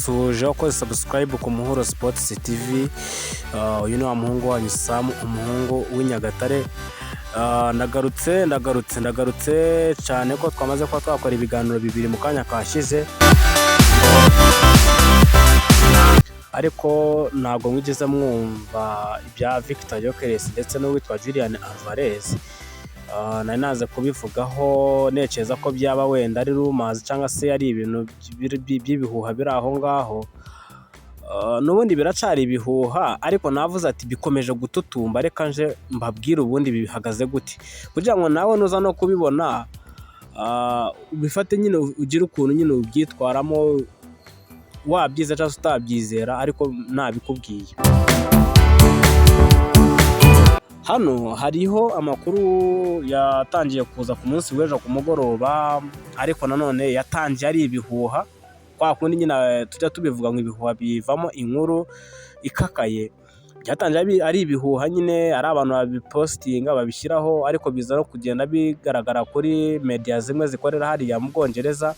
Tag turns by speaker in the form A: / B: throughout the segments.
A: Ndagusuhuje wakoze subscribe ku Muhuro Sports TV. Uyu ni wa muhungu wanyu Sam, umuhungu w'i Nyagatare. Ndagarutse, ndagarutse, ndagarutse cyane ko twamaze kuba twakora ibiganiro bibiri mu kanya kashize, ariko ntabwo mwigeze mwumva ibya Victor Gyökeres ndetse n'uwitwa Julian Alvarez. Nari naze kubivugaho ntekereza ko byaba wenda ari rumors cyangwa se ari ibintu by'ibihuha biri aho ngaho. N'ubundi biracari ibihuha, ariko navuze ati bikomeje gututumba, reka nje mbabwire ubundi bihagaze gute, kugira ngo nawe nuza no kubibona ubifate nyine, ugire ukuntu nyine ubyitwaramo, wabyizera cyangwa se utabyizera, ariko nabikubwiye. Hano hariho amakuru yatangiye kuza ku munsi w'ejo ku mugoroba, ariko nanone yatangiye ari ibihuha, kwa kundi nyine tujya tubivuga ngo ibihuha bivamo inkuru ikakaye. Byatangiye ari ibihuha nyine, ari abantu babipositinga babishyiraho, ariko biza no kugenda bigaragara kuri media zimwe zikorera hariya mu Bwongereza,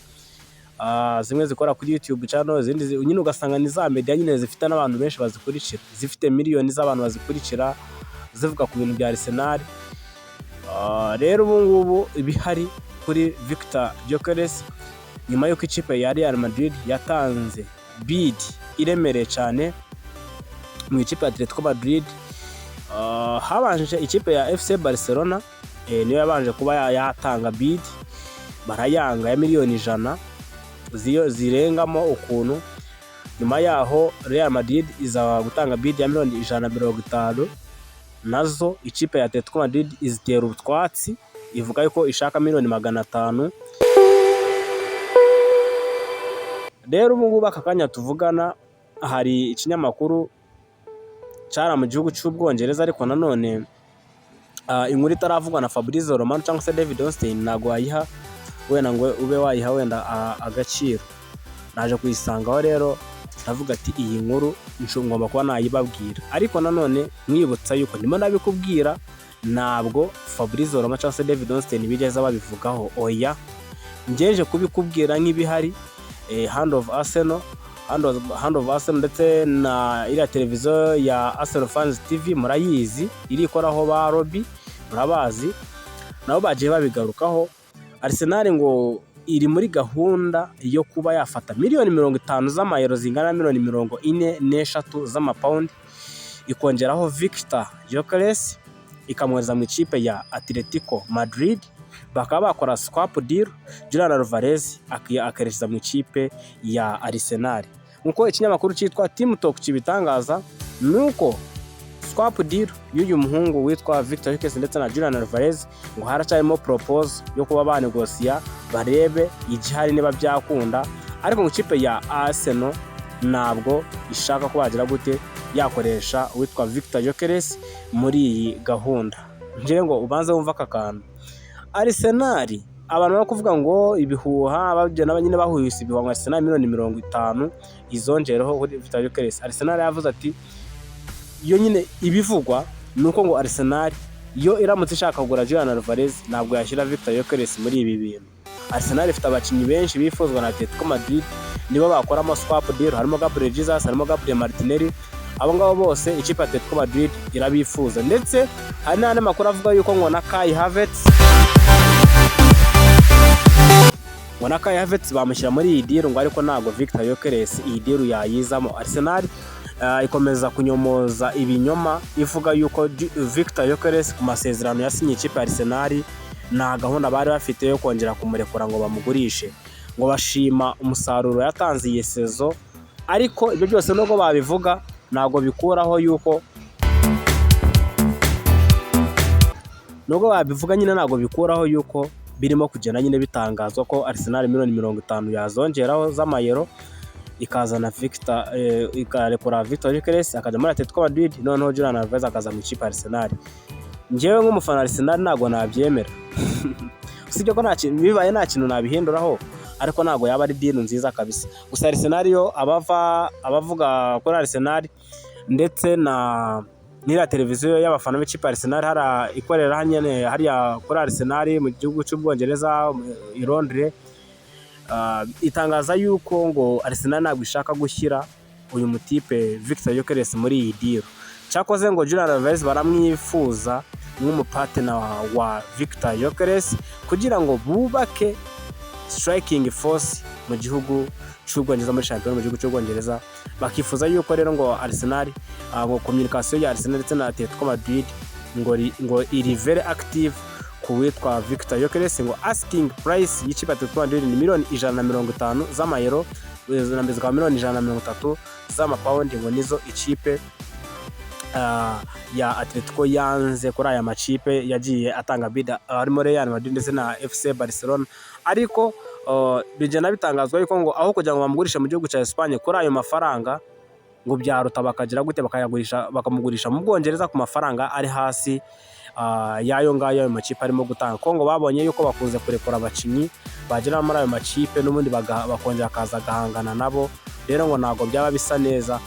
A: zimwe zikora kuri YouTube channel, izindi nyine ugasanga ni za media nyine zifite n'abantu benshi bazikurikira, zifite miliyoni z'abantu bazikurikira, zivuga ku bintu bya Arsenal. Rero ubu ngubu ibihari kuri Victor Gyökeres, nyuma y'uko ikipe ya Real Madrid yatanze bid iremereye cyane mu ikipe ya Atletico Madrid, habanje ikipe ya FC Barcelona, niyo yabanje kuba yatanga bid, barayanga ya miliyoni 100 zirengamo ukuntu. Nyuma yaho Real Madrid iza gutanga bid ya miliyoni 150, nazo ikipe ya Atletico Madrid izitera utwatsi, ivuga yuko ishaka miliyoni 500. Rero ubu ngubu aka kanya tuvugana hari ikinyamakuru cyari mu gihugu cy'Ubwongereza, ariko nanone inkuru itaravugwa na Fabrizio Romano cyangwa se David Ornstein ntabwo wayiha wenda ngo ube wayiha wenda agaciro. Naje kuyisangaho rero ndavuga ati iyi nkuru ngomba kuba nayibabwira, ariko nanone mwibutsa yuko ndimo nabikubwira ntabwo Fabrizio Romano cyangwa se David Ornstein bigeze babivugaho, oya, ngeje kubikubwira nk'ibihari. Hand of Arsenal, Hand of Arsenal ndetse na iriya televiziyo ya Arsenal Fans TV murayizi, iri ikoraho ba Robi murabazi, nabo bagiye babigarukaho. Arsenal ngo iri muri gahunda yo kuba yafata miliyoni 50 z'amayero zingana na miliyoni 43 z'amapawundi, ikongeraho Victor Gyökeres, ikamwohereza mu ikipe ya Atletico Madrid, bakaba bakora swap deal, Julian Alvarez akerekeza mu ikipe ya Arsenal. Nk'uko ikinyamakuru cyitwa Team Talk kibitangaza, nuko swap deal y'uyu muhungu witwa Victor Gyökeres ndetse na Julian Alvarez ngo haracyarimo propose yo kuba banegosiya barebe igihari niba byakunda, ariko mu ikipe ya Arsenal ntabwo ishaka ko bagira gute yakoresha uwitwa Victor Gyökeres muri iyi gahunda. Ngira ngo ubanze wumve aka kantu. Arsenal abantu bari kuvuga ngo ibihuha, bagenda nyine bahuhise ibihuha ngo Arsenal miliyoni 50 izongereho kuri Victor Gyökeres. Arsenal yavuze ati yo nyine ibivugwa ni uko ngo Arsenal yo iramutse ishaka kugura Julian Alvarez ntabwo yashyira Victor Gyökeres muri ibi bintu. Arsenal ifite abakinnyi benshi bifuzwa na Atletico Madrid, nibo bakoramo swap deal, harimo Gabriel Jesus, harimo Gabriel Martinelli, abo ngabo bose ikipe ya Atletico Madrid irabifuza. Ndetse hari n'andi makuru avuga yuko ngo na Kai Havertz, ngo na Kai Havertz bamushyira muri iyi deal, ngo ariko ntabwo Victor Gyökeres iyi deal yayizamo. Arsenal ikomeza kunyomoza ibinyoma ivuga yuko Victor Gyökeres ku masezerano yasinye ikipe ya Arsenal nta gahunda bari bafite yo kongera kumurekura ngo bamugurishe, ngo bashima umusaruro yatanze iyi saison. Ariko ibyo byose nubwo babivuga ntabwo bikuraho yuko, nubwo babivuga nyine ntabwo bikuraho yuko birimo kugenda nyine bitangazwa ko Arsenal miliyoni 50 yazongeraho z'amayero, ikazana Victor, ikarekura Victor Gyökeres akajya muri Atletico Madrid, noneho Julian Alvarez akaza mu ikipe ya Arsenal. Njyewe nk'umufana wa Arsenal ntabwo nabyemera, usibye ko nta kintu bibaye, nta kintu nabihinduraho, ariko ntabwo yaba ari deal nziza kabisa. Gusa Arsenal yo abava abavuga kuri Arsenal ndetse na n'iriya televiziyo y'abafana b'ikipe ya Arsenal hariya ikorera nyine hariya kuri Arsenal mu gihugu cy'Ubwongereza i Londres. Itangaza yuko ngo Arsenal ntabwo ishaka gushyira uyu mutipe Victor Gyökeres muri iyi deal. Cyakoze ngo Julian Alvarez baramwifuza nk'umupartner wa Victor Gyökeres kugira ngo bubake striking force mu gihugu cy'Ubwongereza, muri shampiyona mu gihugu cy'Ubwongereza. Bakifuza yuko rero ngo Arsenal, ngo communication ya Arsenal ndetse na Atletico Madrid ngo iri very active ku witwa Victor Gyökeres. Ngo asking price y'ikipe Atletico Madrid ni miliyoni 150 z'amayero, zikaba miliyoni 130 z'amapawundi. Ngo nizo ikipe ya Atletico yanze kuri aya makipe yagiye atanga bid, harimo Real Madrid ndetse na FC Barcelona. Ariko bigenda bitangazwa yuko ngo aho kugira ngo bamugurishe mu gihugu cya Espagne kuri ayo mafaranga, ngo byaruta bakagira gute, bakayagurisha, bakamugurisha mu Bwongereza ku mafaranga ari hasi y'ayo ngayo ayo makipe arimo gutanga, kuko ngo babonye yuko bakunze kurekura abakinnyi bagera muri ayo makipe n'ubundi bakongera bakaza agahangana nabo. Rero ngo ntabwo byaba bisa neza.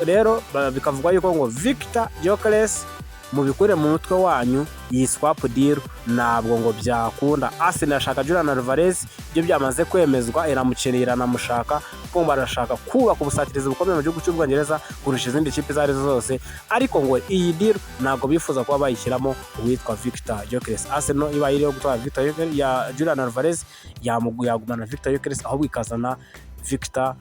A: Rero bikavugwa yuko ngo Victor Gyökeres mubikure mu mutwe wanyu, iyi swap deal ntabwo ngo byakunda. Arsenal irashaka Julian Alvarez, ibyo byamaze kwemezwa, iramukeneye, iranamushaka, kuko ngo barashaka kubaka ubusatirizi bukomeye mu gihugu cy'Ubwongereza kurusha izindi kipe izo arizo zose. Ariko ngo iyi deal ntabwo bifuza kuba bayishyiramo uwitwa Victor Gyökeres. Arsenal ibaye iriho gutwara Victor Gyökeres ya Julian Alvarez, yagumana Victor Gyökeres, ahubwo ikazana Victor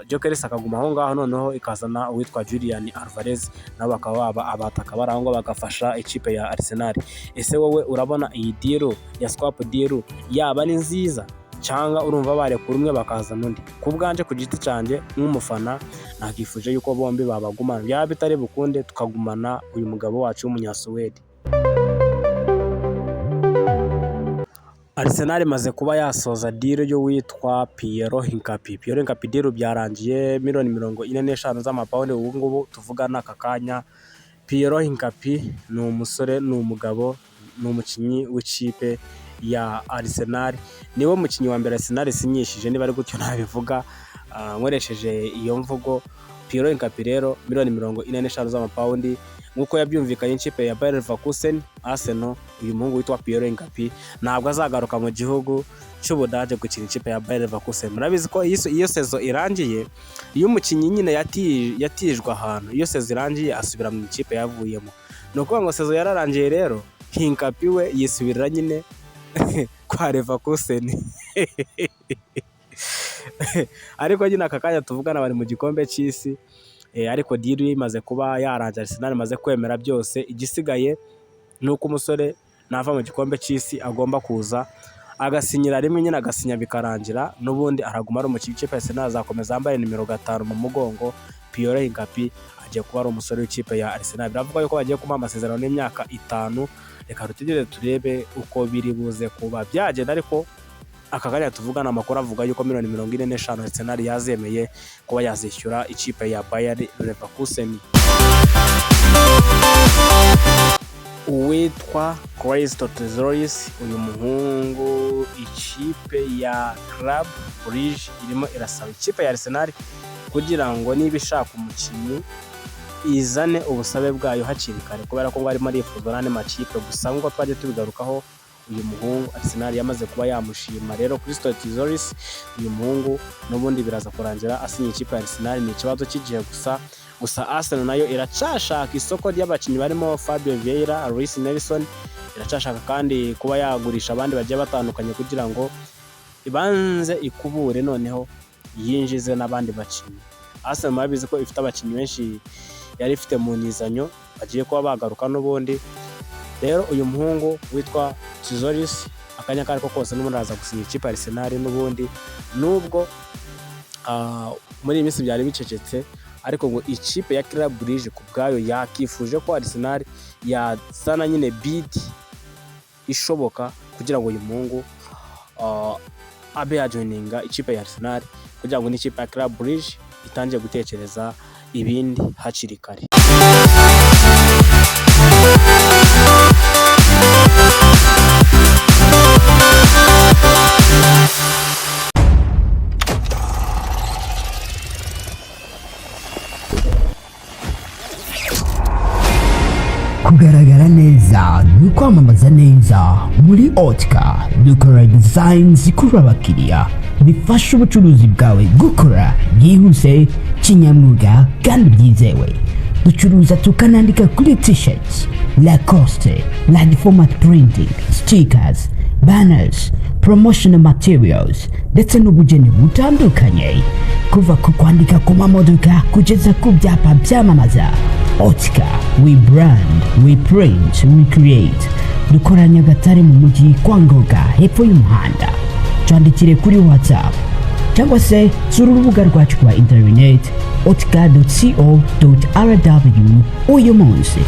A: Gyökeres akaguma aho ngaho, noneho ikazana uwitwa Julian Alvarez, nabo bakaba baba abataka bari aho ngaho bagafasha ikipe ya Arsenal. Ese wowe urabona iyi deal ya swap deal yaba ari nziza, cyangwa urumva barekura umwe bakazana undi? Ku bwanje, ku giti cyanjye nk'umufana, nakifuje yuko bombi babagumana, byaba bitari bukunde tukagumana uyu mugabo wacu w'umunyasuwedi. Arsenal imaze kuba yasoza deal y'uwitwa Piero Hincapié. Piero Hincapié deal byarangiye, miliyoni 45 z'amapawundi. Ubu ngubu tuvugana aka kanya, Piero Hincapié ni umusore, ni umugabo, ni umukinnyi w'ikipe ya Arsenal. Niwe mukinnyi wa mbere Arsenal isinyishije, niba ari gutyo nabivuga nkoresheje iyo mvugo. Piero Hincapié rero miliyoni 45 z'amapawundi, nk'uko yabyumvikanye ikipe ya Bayer Leverkusen. Arsenal, uyu muhungu witwa Piero Hincapié ntabwo azagaruka mu gihugu cy'Ubudage gukina ikipe ya Bayer Leverkusen. Murabizi ko iyo saison irangiye, iyo umukinnyi nyine yatijwe ahantu, iyo saison irangiye asubira mu ikipe yavuyemo. Ni ukuvuga ngo saison yararangiye, rero Hincapié we yisubirira nyine kwa Leverkusen. Ariko nyine aka kanya tuvugana bari mu gikombe cy'isi, ariko deal imaze kuba yarangiye, Arsenal imaze kwemera byose. Igisigaye ni uko umusore nava mu gikombe cy'isi agomba kuza agasinyira rimwe nyine, agasinya bikarangira. N'ubundi araguma ari umukinnyi w'ikipe ya Arsenal, azakomeza yambaye nimero 5 mu mugongo. Piero Hincapié agiye kuba ari umusore w'ikipe ya Arsenal. Biravuga yuko bagiye kumuha amasezerano y'imyaka 5. Reka dutegereze turebe uko biri buze kuba byagenda, ariko aka kanya tuvugana amakuru avuga yuko miliyoni 45 Arsenal yazemeye kuba yazishyura ikipe ya Bayer Leverkusen. Uwitwa Christo Tzolis, uyu muhungu ikipe ya Club Brugge irimo irasaba ikipe ya Arsenal kugira ngo niba ishaka umukinnyi izane ubusabe bwayo hakiri kare, kubera ko ngo arimo arifuzwa n'andi makipe. Gusa nk'uko twagiye tubigarukaho, uyu muhungu Arsenal yamaze kuba yamushima. Rero Christo Tzolis, uyu muhungu n'ubundi biraza kurangira asinye ikipe ya Arsenal, ni ikibazo cy'igihe gusa. Gusa Arsenal nayo iracyashaka isoko ry'abakinnyi barimo Fabio Vieira, Luis Nelson, iracyashaka kandi kuba yagurisha abandi bagiye batandukanye kugira ngo ibanze ikubure, noneho yinjize n'abandi bakinnyi. Arsenal murabizi ko ifite abakinnyi benshi yari ifite mu nizanyo bagiye kuba bagaruka n'ubundi. Rero uyu muhungu witwa Tzolis, akanya ako ariko kose n'ubundi araza gusinya ikipe ya Arsenal n'ubundi, nubwo muri iyi minsi byari bicecetse. Ariko ngo ikipe ya Club Brugge ku bwayo yakifuje ko Arsenal yazana nyine bid ishoboka kugira ngo uyu muhungu abe yajoininga ikipe ya Arsenal, kugira ngo n'ikipe ya Club Brugge itangire gutekereza ibindi hakiri kare.
B: Kugaragara neza ni ukwamamaza neza. Muri Otika dukora design zikurura abakiriya. Bifasha ubucuruzi bwawe gukora byihuse, kinyamwuga kandi byizewe. Ducuruza tukanandika kuri T-shirts, Lacoste, large format printing, stickers, banners, promotional materials ndetse n'ubugeni butandukanye, kuva ku kwandika ku mamodoka kugeza ku byapa byamamaza. Otika, we brand, we print, we create. Dukora Nyagatare mu mujyi kwa Ngoga, hepfo y'umuhanda. Twandikire kuri WhatsApp cyangwa se sura urubuga rwacu rwa interineti, otika.co.rw uyu munsi.